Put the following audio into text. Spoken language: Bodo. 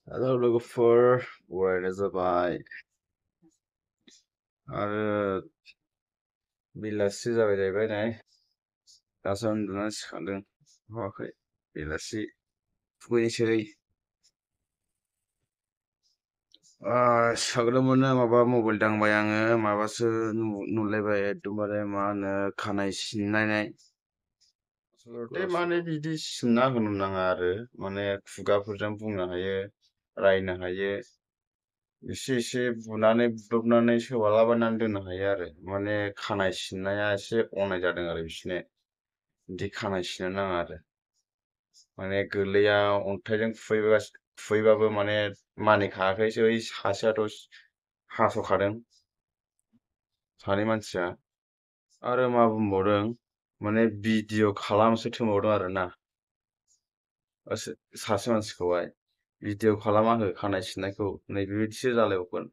Hello लोगोफोर बरायनाय जाबाय आरो बेलासि जाबाय जाहैबाय नै दासो उन्दुनानै सिखारदों हराखै बेलासि दुगैनोसै सिखारग्रोमोननो माबा मबाइल दांबाय आङो माबासो नुलायबाय एकदमबारे मा होनो खानाय सिननाय आसलथे माने बिदि सिनना होनो नाङा आरो माने खुगाफोरजों बुंनो हायो रायनो हायो एसे एसे बुनानै बुदबनानै सोबालाबायनानै दोननो हायो आरो माने खानाय सिननाया एसे अनाय जादों आरो बिसोरनो बिदि खानाय सिननो नाङा आरो माने गोरलैया अन्थाइजों खुबैबाबो माने मानिखायाखैसो ओइ सासेयाथ' हास'खादों सानै मानसिया आरो मा बुंबावदों माने भिडिअ खालामसो थोनबावदों आरो ना सासे मानसिखौहाय भिडिअ खालामना हो खानाय सिननायखौ नै बेबायदिसो जालायबावगोन